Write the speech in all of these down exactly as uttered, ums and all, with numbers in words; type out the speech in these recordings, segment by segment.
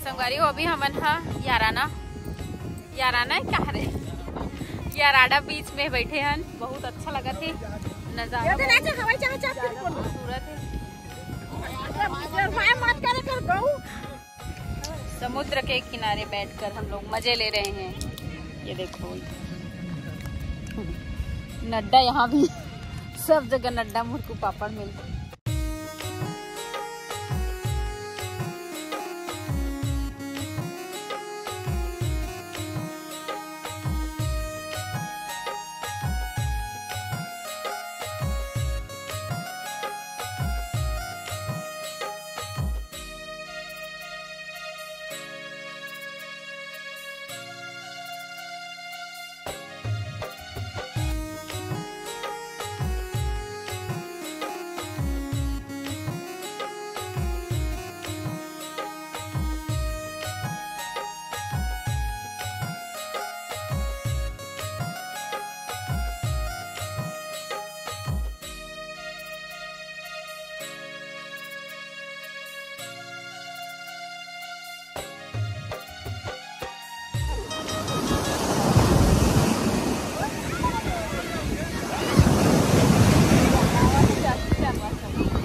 संगवारी हो, अभी हमन ह याराना, याराना है कहाँ रे, याराडा बीच में बैठे हन। बहुत अच्छा लगत हे नजारा। ये तो नाचे हवाई जहाज चाप के खूबसूरत है। ये माय मत करे कर गऊ। समुद्र के किनारे बैठकर हम लोग मजे ले रहे हैं। ये देखो, नड्डा यहाँ भी, सब जगह नड्डा, मुरकू, पापड़ मिलते।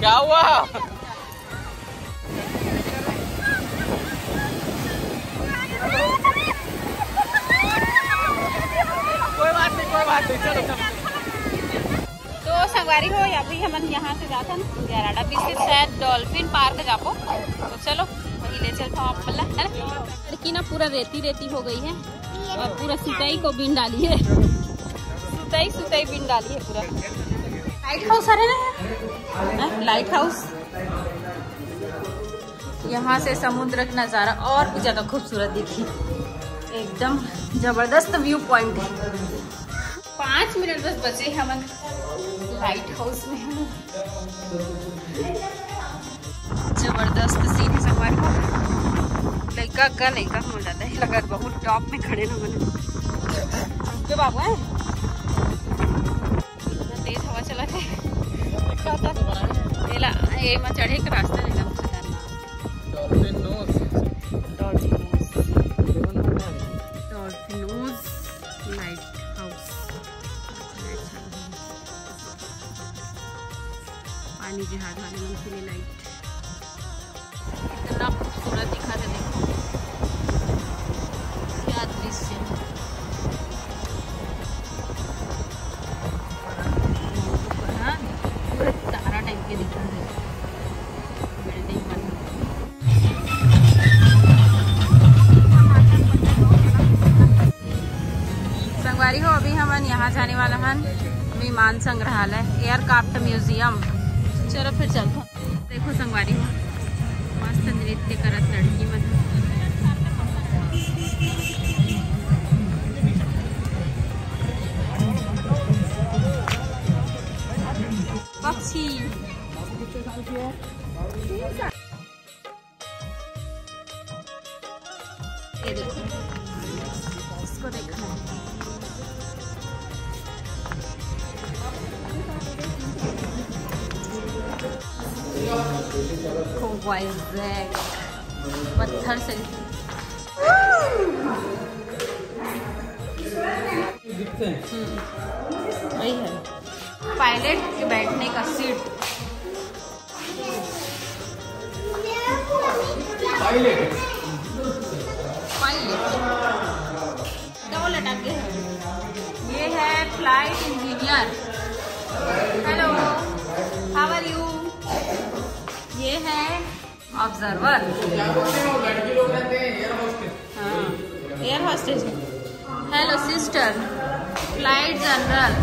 क्या हुआ? कोई बात नहीं, कोई बात नहीं, चलो, चलो। तो संगवारी हो, अभी हमन यहाँ से जाथन याराडा बीच से शायद डॉल्फिन पार्क जाबो। तो चलो, वही ले चलता हूँ आप, है ना? लड़की ना पूरा रेती रेती हो गई है और पूरा सुतई को बीन डाली है, सुतई सुतई बीन डाली है पूरा। लाइट हाउस आ रहे ना, लाइट हाउस। यहाँ से समुद्र का नज़ारा और भी ज़्यादा खूबसूरत दिखी, एकदम जबरदस्त व्यू पॉइंट है। पाँच मिनट बस बचे हमन लाइट हाउस में। हम जबरदस्त सीन है संगवारी हो। लइका का लइका हो जाता है, लगत बहुत टॉप में खड़े ना बने। के बाबू है, इतना तेज हवा चला थे। एला, ये मा चढ़े के रास्ता एकदम खतरनाक। Dolphin nose. Dolphin nose. Dolphin नोज लाइट हाउस। पानी जहाज वाले मन के लिए लाइट। इतना खूबसूरत दिखा था, देखो क्या दृश्य है। ऊपर ना पूरा तारा टाइप के दिखा था, बिल्डिंग बना। संगवारी हो, अभी हमन यहाँ जाने वाला हन विमान संग्रहालय, एयरक्राफ्ट म्यूजियम। चलो फिर चलते हैं। देखो संगवारी हो, मस्त नृत्य करत लड़की मन। पक्षी। ये देखो, इसको देखना है। देखो, वाइजैक पत्थर से दिखते हैं। हम्म, वही है। पायलट के बैठने का सीट। पायलट। पायलट। दो लटक गए हैं। ये है flight engineer. Hello, how are you? ये है ऑब्जर्वर। हाँ, air hostess. Hello sister, flight general.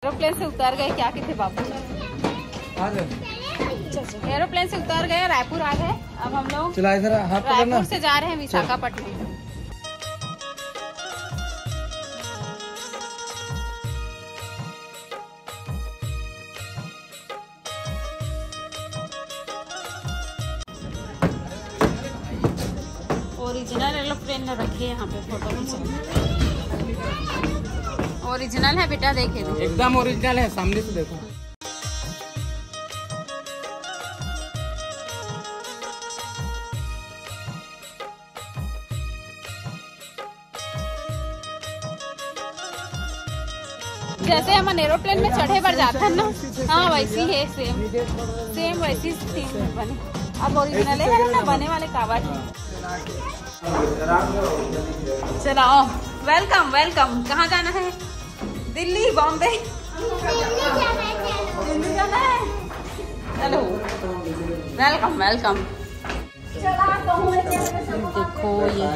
Aeroplane से उतर गए, क्या कहते बाबू, एरोप्लेन से उतर गए, रायपुर आ गए। अब हम लोग चला इधर हाथ पकड़ना। रायपुर से जा रहे हैं विशाखापट्टनम। ओरिजिनल एरोप्लेन रखे हैं यहाँ पे फोटो खींचने। ओरिजिनल है बेटा, देखे तो। एकदम ओरिजिनल है, सामने से देखो। जैसे हमन एरोप्लेन में चढ़े बर जाथन ना, हाँ वैसी है, सेम सेम वैसी थीम में बने। अब ओरिजिनल है ना, बने वाले काबर। चलाओ, वेलकम वेलकम। कहाँ जाना है? दिल्ली, बॉम्बे, दिल्ली जाना है। चलो, वेलकम वेलकम। देखो ये,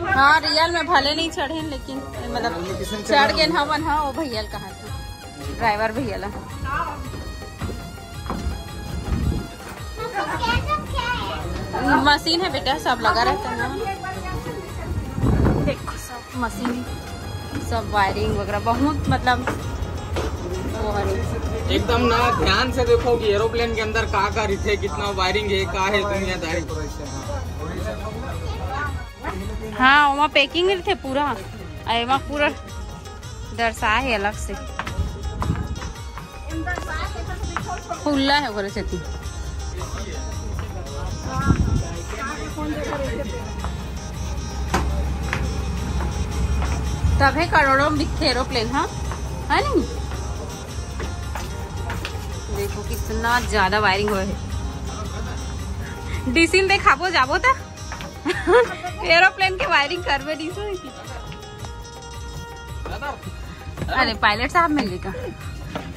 हाँ रियल में भले नहीं चढ़े लेकिन मतलब चढ़ गए हमन। हाँ वो भैया कहा था, ड्राइवर भैया ला। मशीन है बेटा, सब लगा रहता है ना। देखो सब मशीन, सब वायरिंग वगैरह बहुत मतलब वो है। एकदम ना ध्यान से देखो कि एरोप्लेन के अंदर का का रिथे, कितना वायरिंग है, का है दुनियादारी। हाँ, वहाँ पैकिंग रिथे पूरा, अरे वहाँ पूरा दर्शा है अलग से, खुला है ओकरे सेती। तभे करोड़ों में बिकथे एरोप्लेन, हाँ, है नहीं? देखो कितना ज्यादा वायरिंग हुआ है। डीसील देखाबो, जाबो त एरोप्लेन के वायरिंग करबे डीसील। अरे पायलट साहब मिल गए का?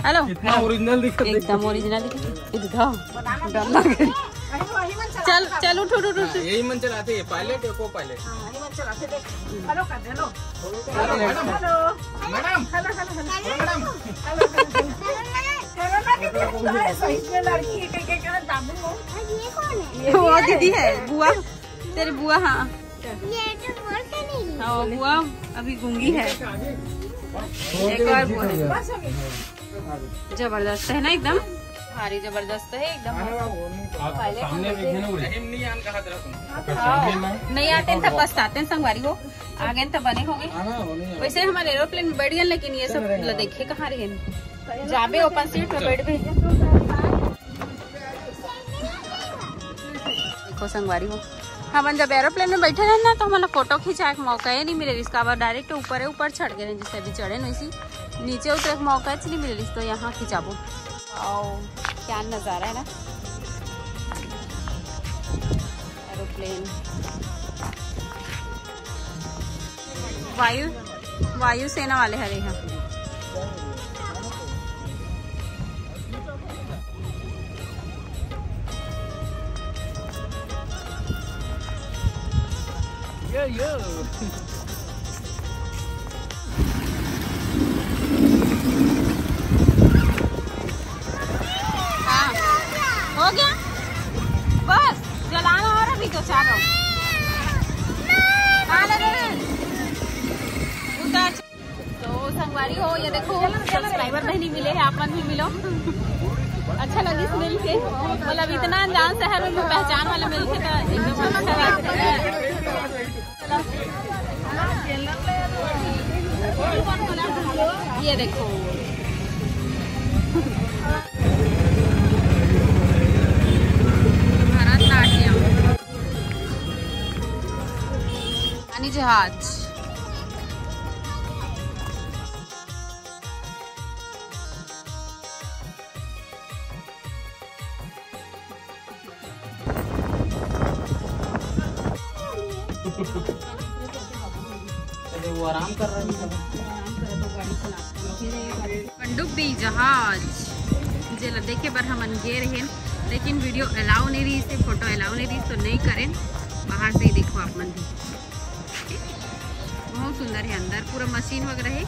हेलो, इतना ओरिजिनल दिखत है। एकदम ओरिजिनल दिखत है। ये दिखाओ, डर लग रही। चल चल, उठ उठ उठ उठ। यही मन चलाते हैं, पायलट है, को पायलट। हेलो कर दे, hello. Hello madam. Hello. Madam. Hello, hello, hello. Madam. Hello, hello, hello. Corona के दिन तो है, सही में लड़की है, के, के, के, बाबू हो। ये कौन है? वो दीदी है, बुआ। तेरी बुआ, हाँ। ये तो बोलते नहीं। हाँ, वो बुआ अभी गूंगी है। एक और बुआ है। जबरदस्त है ना एकदम, भारी जबरदस्त है एकदम। आप सामने में देखे ना उड़े। हाँ, नहीं आते हैं तो पछताते हैं संगवारी हो, आ गए तो बने होंगे। वैसे हमारे एरोप्लेन में बैठ गए, लेकिन ये सब ल देखे कहाँ रहे, जाबे ओपन सीट में बैठबे। देखो संगवारी हो, हमन जब एरोप्लेन में बैठे रहे ना, तो हमन ला फोटो खिंचाए के मौका ही नहीं मिले रिस, काबर डायरेक्ट ऊपर है, ऊपर चढ़ गए रहे, जैसे अभी चढ़े ना, इसी नीचे उतरे के मौका ही नहीं मिले रिस, तो यहाँ खिंचाबो। आओ, क्या नज़ारा है ना, एरोप्लेन। वायु, वायुसेना वाले हरे हैं। ये, ये। हाँ, हो गया बस। जलाना और अभी तो चारो। हाँ, ले, ले, ले। उतार। तो संगवारी हो, ये देखो, सब्सक्राइबर बहिनी मिले हैं, आप मन भी मिलो। अच्छा लगिस मिल के, मतलब इतना अनजान शहर में पहचान वाले मिल के तो एकदम अच्छा लगता है। ये देखो, भरतनाट्यम, पानी जहाज। अरे, वो आराम कर रहे हैं। पनडुब्बी जहाज, जेला देखे बर हमन गे रहेन, लेकिन वीडियो अलाउ नहीं रहिस, फोटो अलाउ नहीं रहिस, तो नहीं करेन। बाहर से ही देखो आप मन भी, बहुत सुंदर है अंदर, पूरा मशीन वगैरह है।